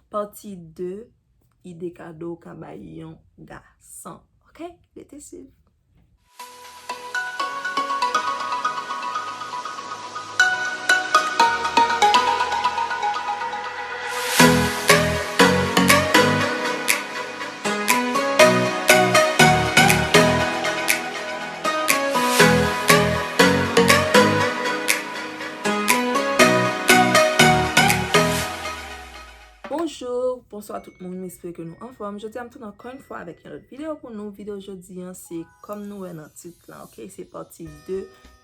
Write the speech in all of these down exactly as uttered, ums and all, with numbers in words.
Pati de, ide kado w ka bay yon gason. Ok? Rete swiv. Bonjou, bonswa tout moun, m espere ke nou anfòm. Jodi a m tounen ankò yon fwa avèk yon lòt videyo pou nou. Videyo jodi an se kòm nou wè nan tit lan, ok? Se pati de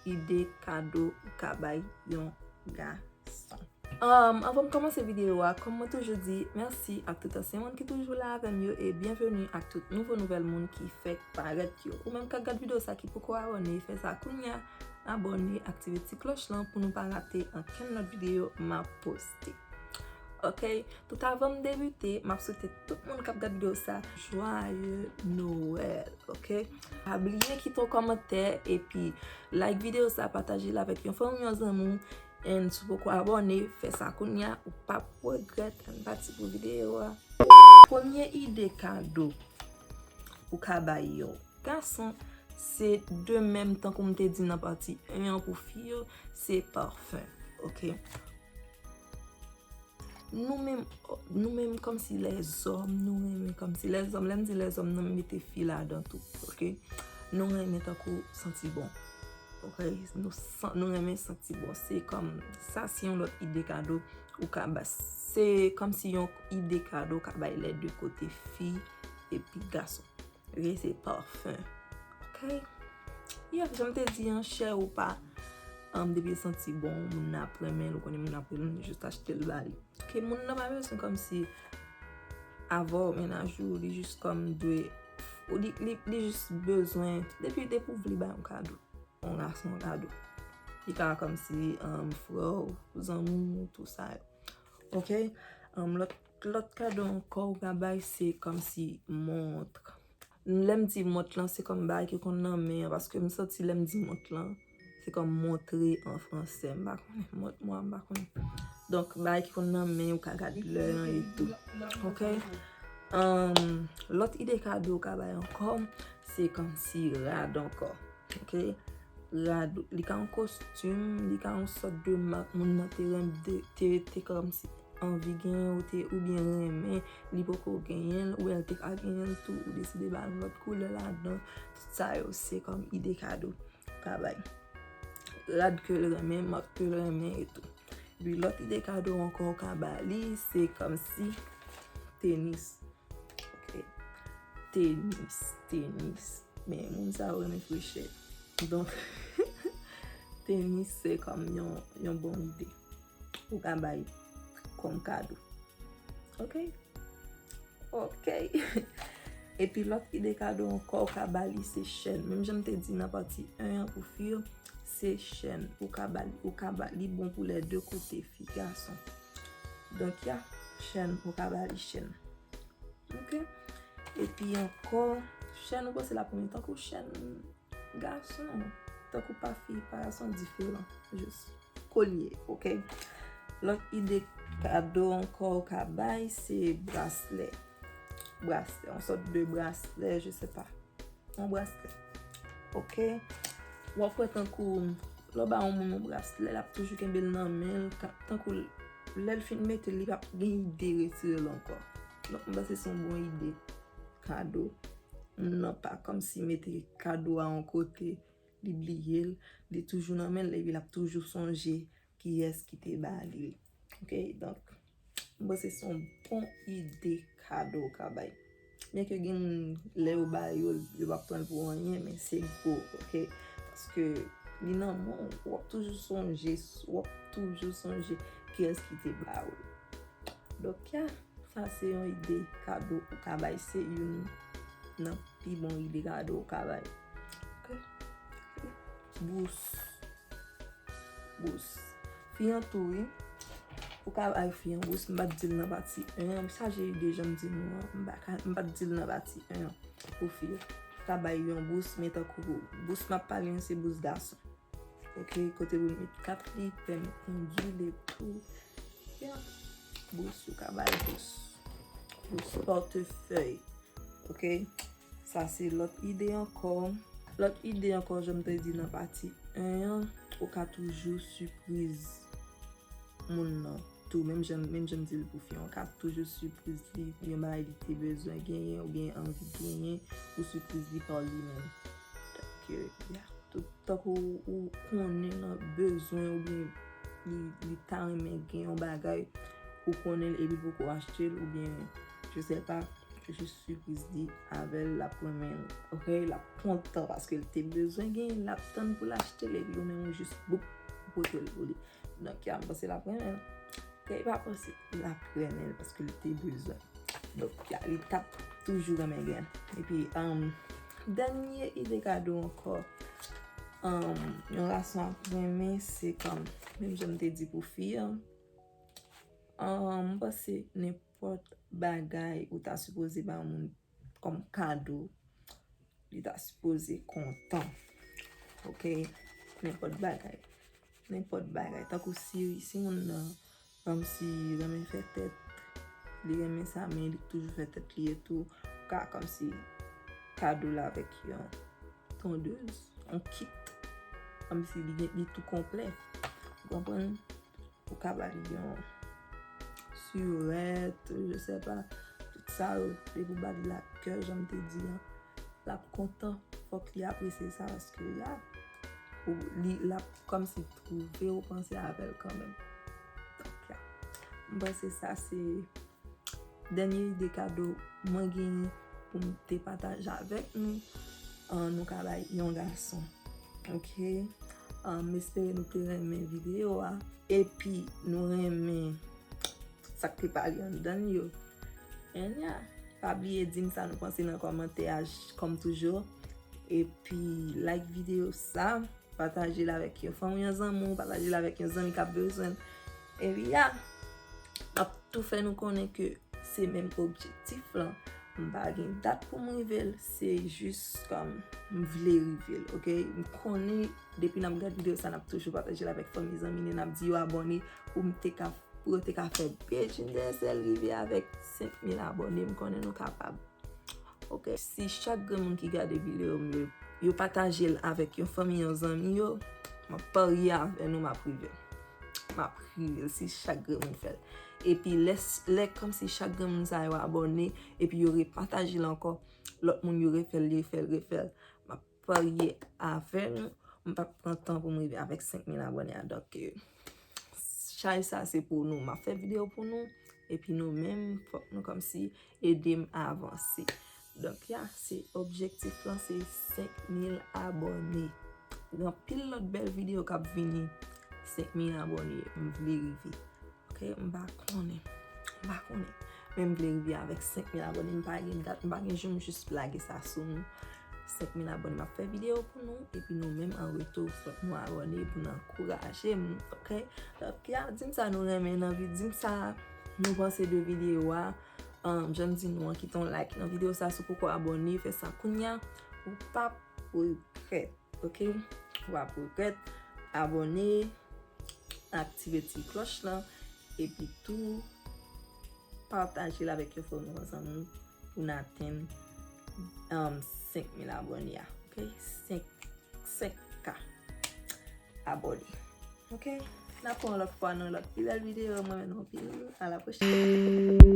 ide kado ou ka bay yon gason. Um, anvan m kòmanse videyo a, kòm mwen toujou di, mèsi ak tout ansyen moun ki toujou la avè m yo e byenveni ak tout nouvo nouvèl moun ki fèk parèt yo. Ou menm k ap gad videyo sa ki poko abòne, fè sa kounye a, abòne, aktive ti klòch lan pou nou pa rate ankenn lòt videyo m ap poste. Ok, tout avan m debite, m ap swete tout moun k ap gad videyo sa, joyeux Noël, ok? Pa bliye kite yon kòmantè epi like videyo sa, pataje l avèk yon fanmi, yon zanmi w, and si w poko abòne, fè sa kounye a, ou p ap regrèt, ann pati pou videyo a. Premye ide kado ou ka bay yon gason, se de menm tankou m te di nan pati en an pou fi yo, se pafen, ok? Nou menm, nou menm kòmsi lèzòm, nou renmen kòmsi lèzòm, lè m di lèzòm, nan m mete fi ladan tou, ok? Nou renmen tankou santi bon, ok? Nou san-, nou renmen santi bon. Se kòm, sa se yon lòt ide kado ou ka bay. Se kòmsi yon ide kado ou ka bay lè de kote fi epi gason. Ok, se pafen. Ok? Yeah, jan m te di an, chè ou pa, um, depi l santi bon, moun nan ap renmen l, ou konnen moun nan ap renmen l, jis achte l ba li. Ok, moun nan pa bezwen kòmsi avè w, mennaj ou, li jis kòm dwe, ou li, li, li jis bezwen, depi, depi w vle bay yon kado, yon gason yon kado. Li ka kòmsi, um, frè w, zanmi w, tou sa yo. Ok? Um, lòt, lòt kado ankò ou ka bay, se kòmsi mont. Lè m di mont lan, se kòm bagay ki konn nan men an, paske m santi lè m di mont lan, se kòm montre an fransè. M pa konnen, mont mwa, m pa konnen. Donk, bagay ki konn nan men, ou ka gad lè an e tou. Ok? Um, lòt ide kado ou ka bay ankò, se kòmsi rad ankò. Ok? Rad, li ka yon kostim, li ka yon sòt de mak moun nan te renmen, te, te, te kòmsi anvi genyen ou te, oubyen renmen, li poko genyen l, oubyen l te ka genyen l tou, ou deside ba l yon lòt koulè ladan, tout sa yo se kòm ide kado ou ka bay. Rad ke l renmen, mak ke l renmen e tou. Epi lòt ide kado ankò ou ka ba li, se kòmsi tenis. Ok. Tenis, tenis. Men moun sa yo renmen frechè. Donk, tenis se kòm yon, yon bon ide. Ou ka bay kòm kado. Ok? Ok. Epi lòt ide kado ankò ou ka ba li se chèn. Menm jan m te di nan pati en an pou fi yo, se chèn. Ou ka ba li, ou ka ba li, bon pou lè de kote, fi, gason. Donk, ya, chèn, ou ka ba li chèn. Ok? Epi ankò, chèn ou panse l ap renmen tankou chèn gason, tankou pa fi, pa gason, diferan. Jis kolye, ok? Lòt ide kado ankò ou ka bay, se braslè. Braslè, yon sòt de braslè, je sais pas. Yon braslè. Ok? W ap wè tankou, lè w ba yon moun yon braslè, l ap toujou kenbe l nan men l, ka-, tankou lè l fin mete l, li p ap gen ide retire l ankò. Donk, m panse se yon bon ide. Kado. Moun nan pa kòmsi mete kado a yon kote, li bliye l, li toujou nan men l, epi l ap toujou sonje kiyès ki te ba li l. Ok, donk, m panse se yon bon ide kado w ka bay. Byen ke gen moun, lè yo ba yo l, yo p ap pran l pou anyen, men se gwo, ok? Paske li nan men w, w ap toujou sonje, w ap toujou sonje kiyès ki te ba w l. Donk, ya, sa se yon ide kado ou ka bay, se youn nan pi bon ide kado ou ka bay. Ok? Bous. Bous. Fi an tou, wi. Ou ka bay fi an bous, m pa t di l nan pati en an. M chaje ide jan m di nou an. M pa ka, m pa t di l nan pati en an. Pou fi yo. Ou ka bay yon bous, men tankou bous m ap pale an, se bous gason. Ok, kote pou l met kat li, pèmèt kondui l e tou. Ya. Bous, ou ka bay bous. Pou pòtefèy. Ok? Sa se lòt ide ankò. Lòt ide ankò, jan m te di nan pati en an, ou ka toujou sipriz moun nan tou. Menm jan, menm jan m di l pou fi an, ou ka toujou sipriz li, yon bagay li te bezwen genyen oubyen anvi genyen, ou sipriz li pa li menm. Donk, ya, tout tankou ou konnen nan bezwen oubyen li, li ta renmen gen yon bagay, ou konnen l epi l poko achte l, oubyen, je sais pas, jis sipriz li avè l, l ap renmen l, ok? L ap kontan paske l te bezwen gen, l ap tann pou l achte l, epi ou menm ou jis boup, ou pote l pou li. Donk, ya, m panse l ap renmen l. Kè pa panse l ap renmen l paske l te bezwen. Donk, ya, li t ap toujou renmen gen. Epi, um, dènye ide kado ankò, um, yon gason ap renmen, se kòm, menm jan m te di pou fi an, um, m panse nenpòt bagay ou ta sipoze ba yon moun kòm kado, li ta sipoze kontan. Ok? Nenpòt bagay. Nenpòt bagay. Tankou si, si moun nan, kòmsi renmen fè tèt, li renmen sa, men li toujou fè tèt li etou, ou ka kòmsi kado l avèk yon tondez, yon kit, kòmsi li gen, li tou konplè. Ou konprann? Ou ka ba li yon surèt, je sais pas, tout sa yo, depi ou ba li lakè, jan m te di an, l ap kontan, fòk li apresye sa, paske ya, ou, li, l ap kòmsi twouve ou panse avè l kanmenm. Donk, ya. M panse sa se dènye ide kado mwen genyen pou m te pataje avèk nou. An, nou ka bay yon gason. Ok? An, m espere nou te renmen videyo a. Epi nou renmen tout sa k te pale anndan l yo. And ya, pa bliye di m sa nou panse nan kòmantè a, j-, kòm toujou. Epi like videyo sa, pataje l avèk yon fanmi, yon zanmi w, pataje l avèk yon zanmi k ap bezwen l. Epi ya, m ap tou fè nou konnen ke se menm objektif lan. M pa gen dat pou m rive l, se jis kòm m vle rive l, ok? M konnen depi n ap gad videyo sa, n ap toujou pataje l avèk fanmi, zanmi nou, n ap di yo abòne pou m te ka, pou yo te ka fè bèj inivèsèl rive avèk senk mil abòne. M konnen nou kapab. Ok, si chak grenn moun ki gade videyo m yo, yo pataje l avèk yon fanmi, yon zanmi yo, m ap parye avè nou, m ap rive l. M ap rive l si chak grenn moun fè l. Epi lè, lè kòmsi chak grenn moun sa yo abòne, epi yo repataje l ankò, lòt moun yo refè l, refè l, refè l. M ap parye avè nou, m p ap pran tan pou m rive avèk senk mil abòne a. Donk, eh, chay sa se pou nou. M ap fè videyo pou nou, epi nou menm, fòk nou kòmsi ede m avanse. Donk, ya, se objektif lan, se senk mil abòne. Gen anpil lòt bèl videyo k ap vini. Senk mil abòne, m vle rive. Ok, m pa konnen. M pa konnen. Men m vle rive avèk senk mil abòne. M pa gen dat, m pa gen jou, m jis lage sa sou nou. Senk mil abòne, m ap fè videyo pou nou. Epi nou menm, an retou, fòk nou abòne pou nou ankouraje m. Ok? Donk, ya, di m sa nou renmen nan vi-, di m sa nou panse de videyo a. An, jan m di nou an, kite yon like nan videyo sa, si w poko abòne, fè sa kounya. Ou p ap regrèt. Ok? W ap regrèt. Abòne, aktive ti klòch lan, epi tou pataje l avèk yon fanmi, yon zanmi pou n atenn, um, senk mil abòne a. Ok? Senk, senk K abòne. Ok? N ap wè yon lòt fwa nan lòt pi bèl videyo. Mwen renmen nou anpil. A la pwochèn.